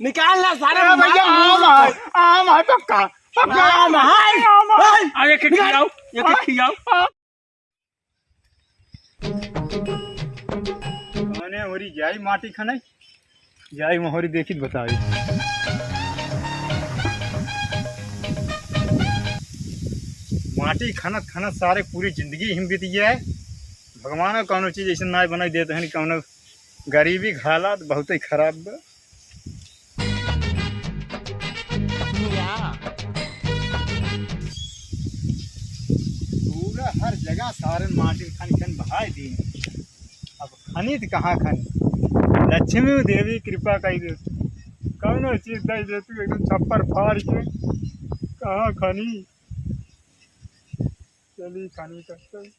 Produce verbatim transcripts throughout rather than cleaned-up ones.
निकाल ना सारे ए भैया, मार। आम है, आम है पक्का, पक्का आम है। आम है। अरे, एक, एक निकाल। खियाओ, एक, एक हाँ। खियाओ। मने ओरी जाई माटी खने, जाई मोहरी देखी त बताई। माटी खनत खनत सारे पूरी जिंदगी हिम बीत गया है। भगवान कौनो चीज ऐसे ना बनाई देते हैं, कौनो गरीबी के हालात बहुत ही खराब बा। पूरा हर जगह सारन माटी खन खन बहाए दी। अब खनी त कहाँ खनी? लक्ष्मी देवी कृपा कई दे, कौनो चीज दे दे तू एकदम छप्पर फाड़ के। कहाँ खनी? चली खनी करते।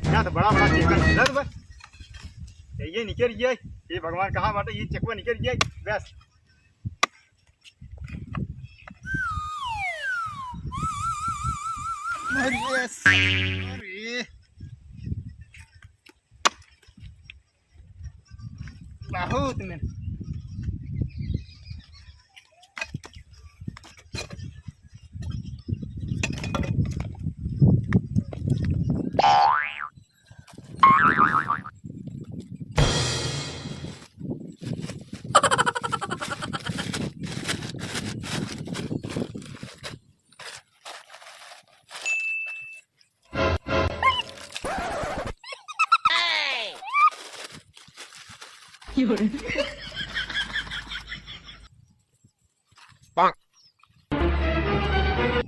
यहाँ तो बड़ा बड़ा चेकवा निकलत बा। ये निकल गया, ये भगवान कहाँ बाटे, ये चेकवा निकल गया, बस। अरे, अरे। बहुत में।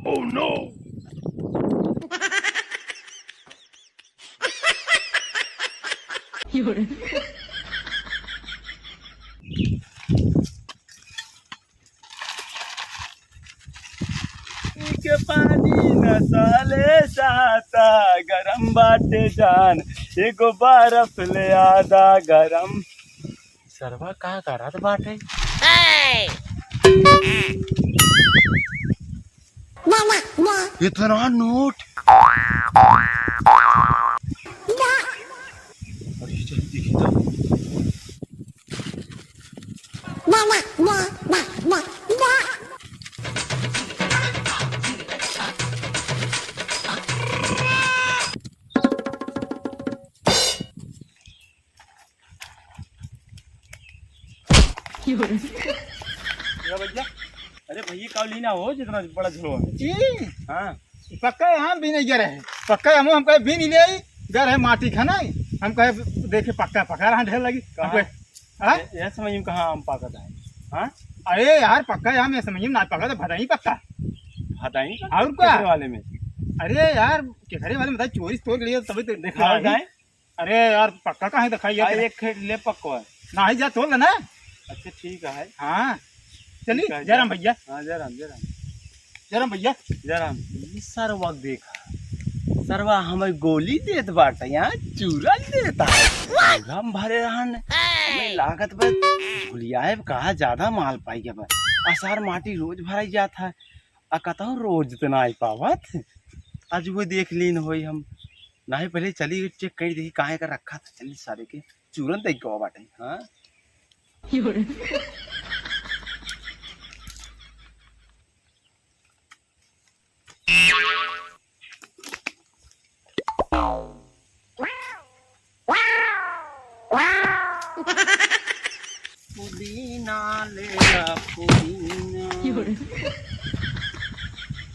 Oh no! के पानी नसाले साता, गरम बाटे जान, एगो बर्फ ले आदा गरम। सरवा का करत बाटे? इतना नोट। अरे, चल देखी तो। या भैया, अरे भैया, का लीना हो जितना बड़ा झोलवा में? ई? हाँ। पक्का हम भी नहीं गए रहे, पक्का हम, हम कहे भी नहीं ले आई, गए रहे माटी खाना, हम कहे देखे पक्का पका रहा ढेर लगी, हम कहाँ? कहे, हाँ? ये, ये समय में कहाँ आम पाकत है? हाँ? अरे यार, पक्का यार, मैं समझ में ना पका तो भदाई पक्का। भदाई का? और का? केकरे वाले में? अरे यार, केकरे वाले में बताई, चोरी से तोड़ के लिए तभी तो देखा हाँ, है। जाए। अरे यार, पक्का काहे दिखाई यार अरे तेरा? एक खेट ले पक्का है। नाही जा, तोड़ लेना। अच्छा, ठीक है। हाँ। चली, ठीक है, जयराम जा। भैया। हाँ, जयराम, जयराम। जयराम भैया। जयराम। ई सरवा देखा। सरवा हमें गोली देत बाटे, यहाँ चूरन देता है। चूरा में भरे रहन। हमें लागत बा, झुलियाए कहा ज्यादा माल पाई गया बा। असार माटी रोज भराई जात है। आ कतहु रोज त ना आई पावत। आज वो देख लीन होई हम। नाही पहले चली चेक करी देखी कहाँ का रखा था। चली सारे के चूरन तई गवा बाटे। हाँ। पुदीना ले ला, पुदीना।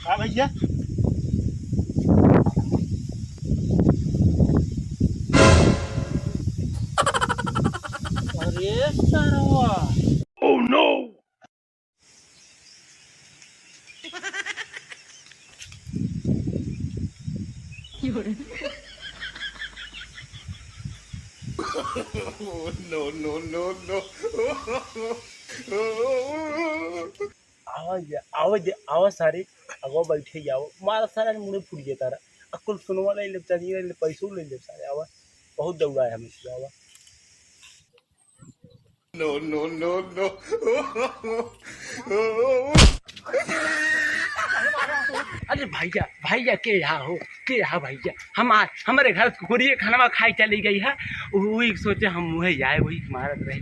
हाँ भैया। अरे सरवा। Oh no! No, no, no, no. आवे दे, आवे सारे, अगवा बैठे जाओ, मारा सारा मुड़े फूट जाता रहा। अकुल सुनवा ले ले, चलिए ले, पैसो ले ले सारे, आवा। बहुत दौड़ा है हमें, आवा। No, no, no, no। अरे भैया, भैया, के यहाँ हो? के यहाँ भैया? हम आ, हमारे घर कुकुरिये खानवा खाए चली गई है। वही सोचे हम मुँहे जाए, वही मारत रहे।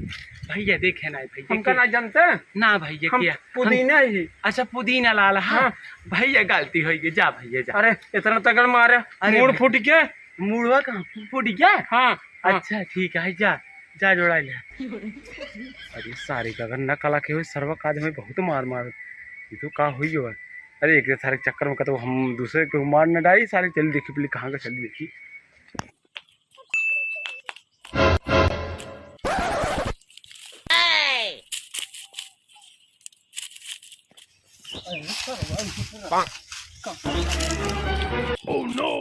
भैया देखे ना भैया, हमका के ना जानते हैं? ना भैया, हम के यहाँ? पुदीना ही। अच्छा, पुदीना लाल, हाँ। हाँ। भैया गलती हो गई, जा भैया जा। अरे इतना तगड़ मारे, अरे मूड़ भैया। फूट के। मुड़वा कहाँ फू-, फूट गया? हाँ, हाँ। अच्छा, ठीक है, जा, जा जोड़ा ले। अरे, सारे का अगर न कला के हो, सरवा का आदमी बहुत मार मार। ये तो का हुई हो? अरे, एक सारे चक्कर में कतो हम दूसरे के मार न डाई, सारे चल देखी, पहले कहाँ का चल देखी। Oh no!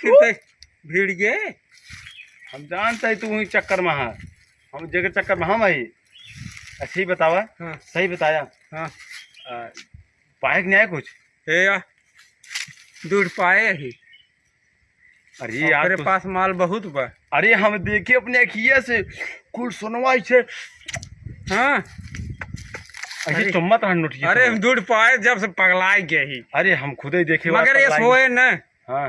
कितने भीड़ ये? हम जानते हैं तू वही चक्कर में है, हम जगह चक्कर में हम आई। अच्छा ही बतावा। हाँ। सही बताया। हाँ। आ, पाए कि नहीं आए कुछ? ए या, दूर पाए ही। अरे यार, ओकरे तो पास माल बहुत बा। अरे, हम देखे अपने अखिया से, कुल सोनवा ऐसे हाँ। ऐसे अरे। चुम्मत रहा नोटिया अरे, से। हम दूर पाए जब से पगलाए गए ही। अरे, हम खुदे देखे मगर वाला ये पगलाए सोए न। हाँ।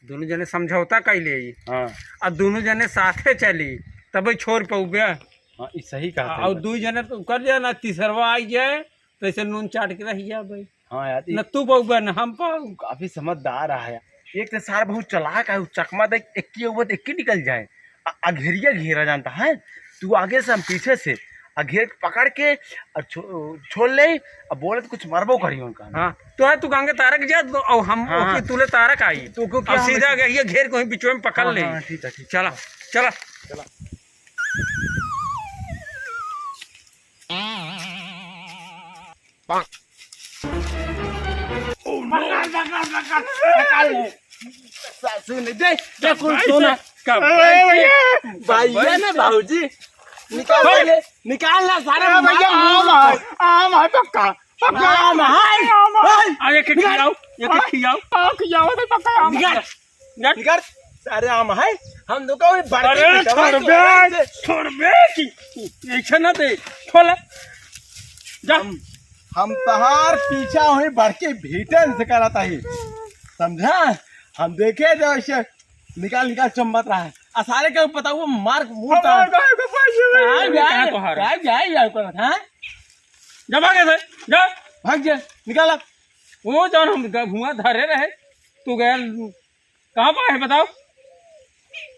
दोनों जने समझौता कर ले ही। हाँ। आ दोनों जने साथे चली, तबे छोड़ पउबे। हाँ, ई सही कहा आ, था और भाई। दो जने तो कर जाए ना, तीसरवा आ जाए, तो ऐसे नून चाट के रह जाए भाई। हाँ यार, न तू पउबे, न हम पाऊ। काफी समझदार है यार। एक तो सार बहुत चालाक है, उ चकमा देख, एक ही ओवर एक ही निकल जाए। आ, आ घेरिया घेरा जानता है, तू आगे से हम पीछे से, आ घेर के पकड़ के, आ छो-, छोड़ ले, आ बोले तो कुछ मरबो करी उनका। हाँ, तो है तू गांगे तारक जा, तो अब हम हाँ, ओके हाँ। तूले तारक आई। तो को क्या अब हम सीधा ऐसे गए, ये घेर को ही बीच में पकड़ हाँ, ले। हाँ, ठीक है, ठीक है। चला, चला। चला। Oh, no! पकड़, पकड़, पकड़, पकड़ ले। सासू ने दे, दे कुल भाई सोना। से, का भाई से, भाई है ना भाऊजी? निकाल भाई। ले, निकाल ना सारे अरे भैया, माल। आम है, आम है पक्का, पक्का आम है। आम है। अरे, के निकाल। खियाओ, ये के हाँ? खियाओ। हाँ, खियाओ तो पक्का आम निकाल। है। निकाल। निकाल। सारे आम है, हम लोग का भी बढ़ते अरे, पीछे छोड़ बे, से। छोड़ बे की, ऐसे ना दे, छोड़। जा। हम, हम तहार पीछा हुई बढ़ के भीतन से करत ही, समझा? हम देखे जो ऐसे निकाल, निकाल चम्मत रहा है। आ सारे के पता वो मार मुड़ता है। हमारे भाई को पैसे नहीं। आए, कहाँ आए, तो हार है? आए, आए, आए, आए, हाँ? जा भागे से, जा। भाग जा, निकाल अब। वो जौन हम ग-, हुआ धरे रहे, तू गया, कहाँ पाए है बताओ?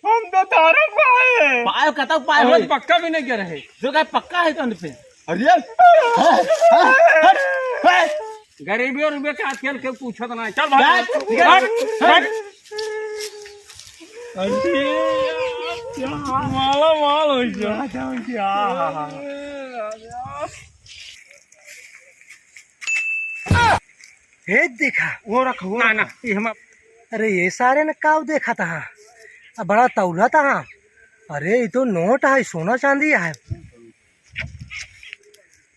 हम तो तारा पाए। पाए, कतक पाए हम होई? लोग पक्का भी नहीं कर रहे। जो का पक्का है तो पे। अरे, हट, हट, हट। गरीबी और रुपये का आजकल के पूछत ना है। चल भाग। जा, निकल। हट, हट। अरे, क्या माला माल हो गया। क्या, क्या, क्या, हाँ, हाँ, हाँ। हे देखा, वो रख, वो ना, रख। ना, ये हम अरे ये सारे ने काव देखा था? अब बड़ा तौला था। अरे ये तो नोट है, सोना चांदी है।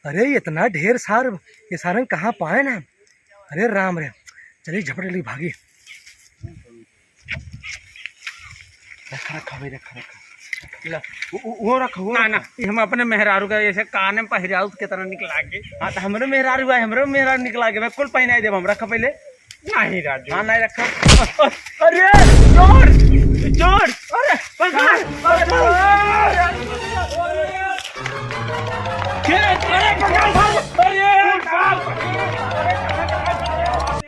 अरे इतना ढेर सार, ये सारन कहाँ पाए ना? अरे राम रे, चली झपट ली भागी। रखा, रखा भाई, रखा, रखा। ला, वो, वो, वो रखा, वो ना, रखा। ना, ये हम अपने मेहरारू का ऐसे कान में पहिराऊ तो कितना निक लागे। हाँ, तो हमरो मेहरारू है, हमरो मेहरारू निक लागे, मैं कुल पहनाई देब हम, रखा पहले। नहीं राजू। हाँ, नहीं रखा। अरे, चोर, चोर, अरे, पकड़, अरे, पकड़। अरे, पकड़।